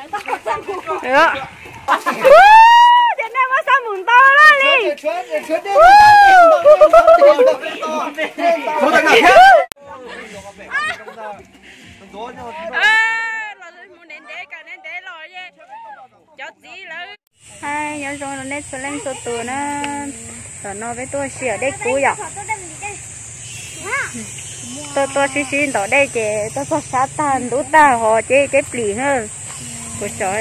Tias nej muab xab mus ntau lawm li. Cov txiv lawv. Nyob zoo rau nej txhua leej txhua tus na. Tam no peb tuaj ua si dej kub yom. Tuaj tuaj sib sib ntov dej ces tuaj txog sab tag ntub tag ho ceb ceb plis na. Kuv xyov,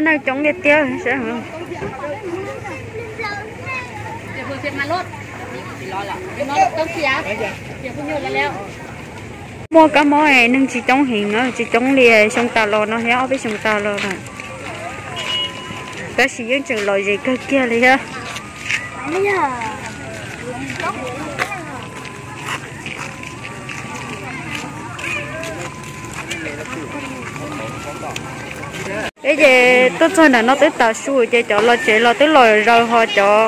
neeg coob tiag tiag. Muaj kab mob es neeg tsis coob heev na, tsis coob li xyoo tas los no thiab ob peb xyoos tas los lawm. Tab sis yeej tseem lom zem kawg kiag li thiab. Es ces tuaj txog nram no twb tav su ces cov los tsev los twb los zaws ho cov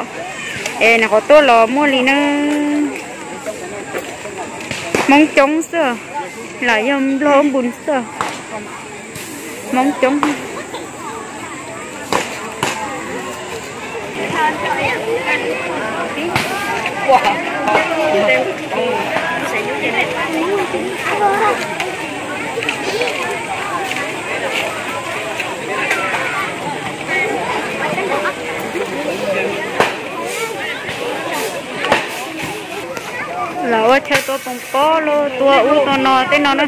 es nws qhov tuaj los muaj li na. Hmoob coob xwb, lam yog Nplog npu xwb. Hmoob coob. Lawv ua chaw tua poom pob los tua ub tua no tej no na.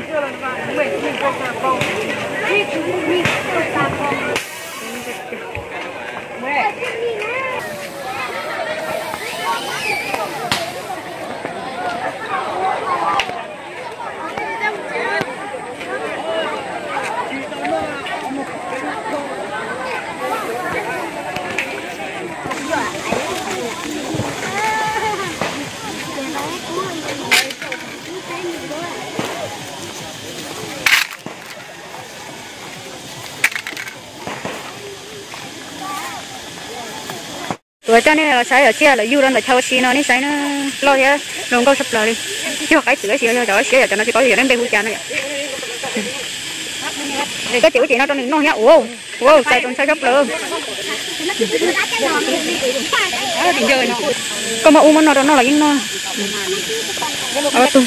Tuav coj nej los saib yom, tsiaj lawv yug rau ntawm chaw ua si no nej saib na, loj thiab zoo nkauj tshaj plaws li. Yog qaib txwv tab sis yog cov siab yom, cov no tsis paub yog lub npe hu cas no yom. Koj tseem ua tsev no rau nws noj thiab ua, ua txais tau ntshai tshaj plaws. Koj muab ub muab no rau noj los yeej noj. Ua zoo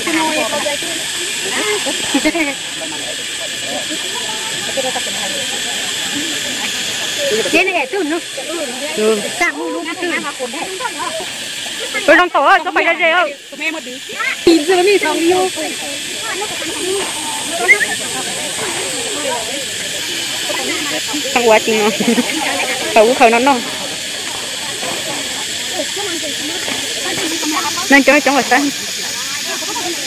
thaum txhob pais da ze. Tau ua ti no, tau ub khaws no noj. Neeg coob coob los saib,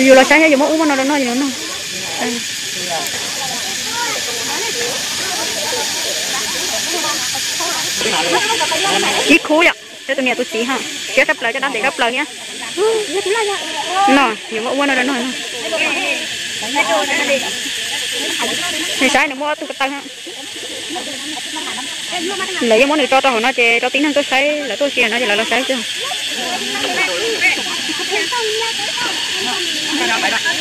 yus los saib thiab yus muab ub muab no rau noj yus los noj. Ib khub yom, thiab tus niam tus txiv ha, siab tshaj plaws coj dab ntxias tshaj plaws thiab. No, yus muab ub muab no rau noj. Nws saib nws muab ob tug ko taw ha. Lawv yeej muab nws tso rau hauv no ces rau tib neeg tuaj saib, lawv tuaj ua si no ces lawv los saib xwb.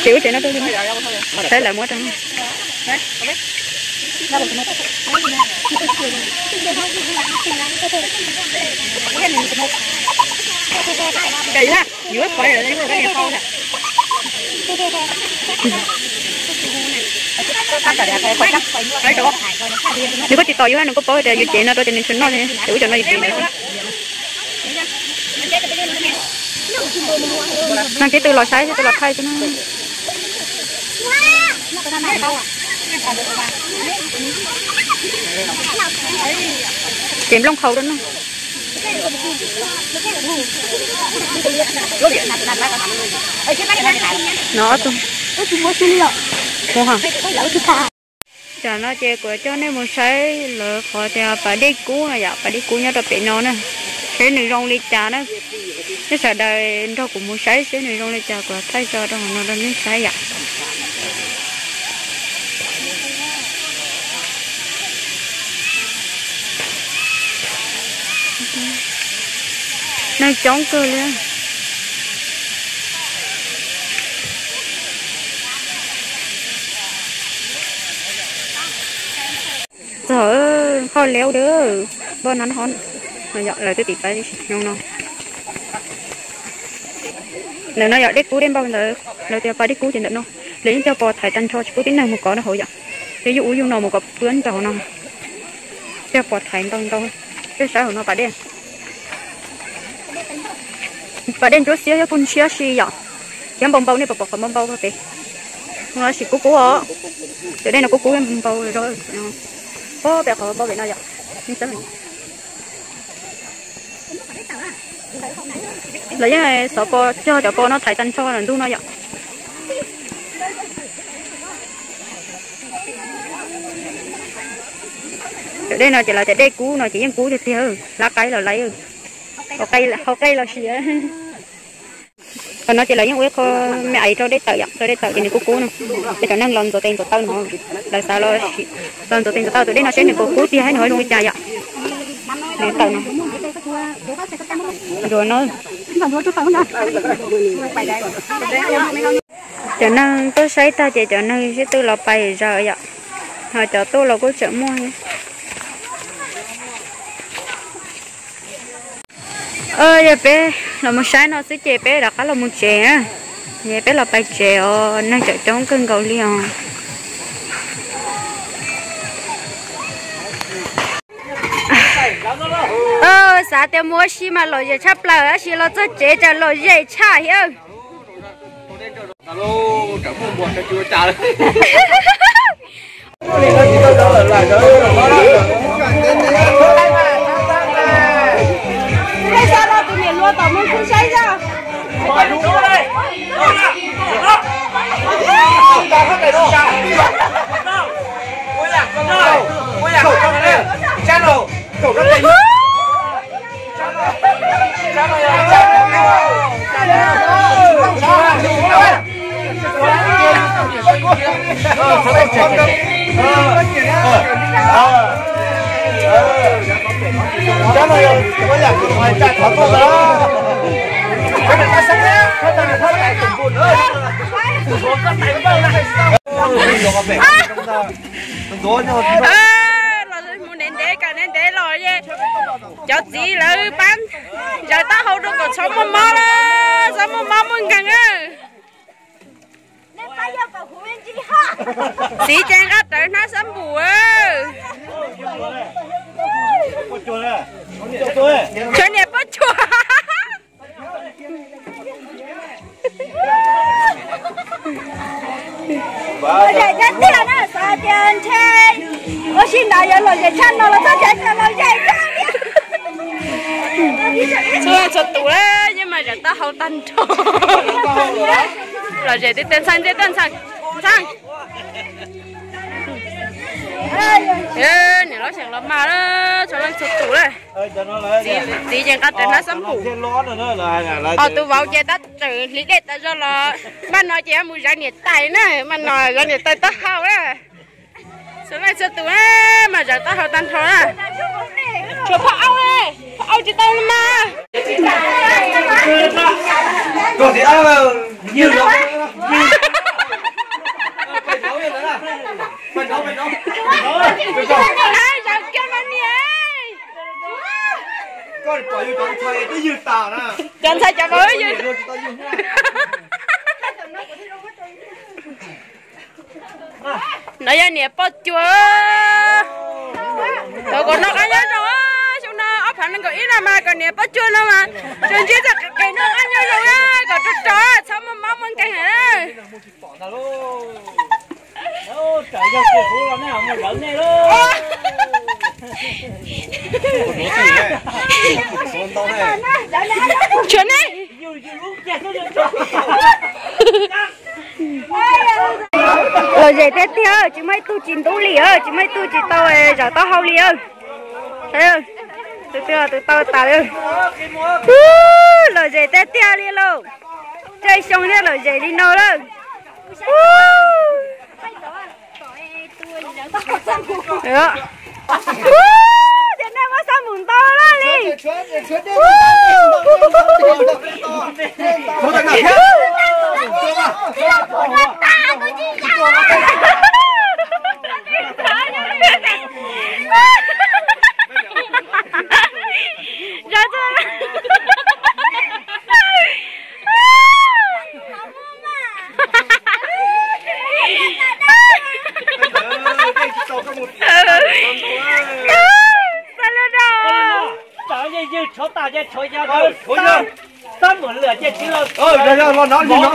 Tsev ub tsev no tuaj saib lawv muab rau. Nws kuj tsis tos yus, nws kuj paub tias yus tsev no rau ces nws tsuas noj li, ces ub cov no yus tsev ntawd. Neeg tib tug los saib tib tug los thaij xwb na. Ces nplooj qhau rau no. No ob tug. Tam no ces kuv coj nej mus saib lawv qhov tias pas dej kub no yom, pas dej kub nyob rau pem no na, seb nws zoo li cas na. Nej sawv daws nrog kuv mus saib seb nws zoo li cas, kuv thaij tso rau hauv no rau nej saib yom. Neeg coob kawg li. Txog, hoj lev dab, npau no ho, lawv twb tim pab no. Ntawm no yog dej kub dej npau ntawd, lawv tias pas dej kub ces ntawm no. Lawv yeej cog pos thaiv tag nrho tsis pub tib neeg mus kov rau hauv yom. Ces yus ua yus no mus kom pw ntawm hauv no. Cog pos thaiv ntau ntau, peb saib hauv no pas dej. Pas dej ntsuab xiab thiab kuj ntshiab si yom. Thiab npau npau, nej puas pom qhov npau npau pem no? Tab sis kub kub os. Cov dej no kub kub npau zog. Pom pem qhov npau pem no yom. Lawv yeej xov pos cog cov pos no thaiv tag nrho lawm ntug no yom. Cov dej no ces lawv tias dej kub no ces yeej kub tiag tiag, lab qaib los laiv, hau qe los siav. Qhov no ces lawv yeej ua ib qho me aiv rau dej tawm yom, rau dej tawm ces nws kub kub no. Ces cov neeg los ntxuav tes ntxuav taw no, lawv xav los ntxuav tes ntxuav taw tus dej no seb nws puas kub tiag thiab nws zoo li cas yom. Nws tawm no. Ntxuav no. Cov neeg tuaj saib tag ces cov neeg sib tw los pais zaws yom. Ho cov tuaj los kuj tseem muaj. Yog peb los mus saib no xwb ces peb rov qab los mus tsev na. Peb los pais tsev os, neeg tseem coob kawg nkaus li os. Xav tias mus ua si mas lom zem tshaj plaws tab sis los txog tsev cas lom zem tshaj thiab. Los mus ntev ntev, kam ntev ntev los cov txiv lawv pab zaws taub hau rau kom txhob muaj mob lawm, txhob muaj mob muaj nkeeg. Txiv ces nqa rawv hnab xab npum. Tshuav niam poj cuag. Lom zem tiag tiag na, xav tias ntshe ua si ntawd yuav lom zem tshaj no los txog tsev cas lom zem tag li. Txhua leej txhua tus yeej mas zaws taub hau tag nrho. Lom zem tiag tiag, ntxhais ntiag tiag, ntxhais, ntxhais. Niam loj seem los mas, txhua leej txhua tus lawm. Txiv ces nqa rawv hnab xab npum. Ho tus vauv ces tab txawm hliv dej tas zog los, mas no ces mus zaws niam tais na, mas no zaws niam tais taub hau na. Txhua leej txhua tus mas zaws taub hau tag nrho na. Tshuav phauj Au, phauj Au tsis tau mas. Zaws kiag mas niam. Cov ntxhais cov vauv yws. No yog niam poj cuag. Kom kom noj qab nyob zoo, xyoo no ob phav nees nkaum ib no mas kom niam poj cuag no mas tsuas ntsib txoj kev noj qab nyob zoo, kom rog rog txhob muaj mob muaj nkeeg na. Tshuav nej. Lom zem tiag tiag, tsis muaj ib tug tsis ntub li, tsis muaj ib tug tsis tau zaws taub hau li. Tus twg tus tau tas li. Lom zem tiag tiag li lauj. Tej xyoo thiaj lom zem li no lawm. Tias nej muab xab npum ntau lawm li. Tas ces tshuav yog, tshuav yog, xab mum lwm ces tsis los, yog yog los no li no.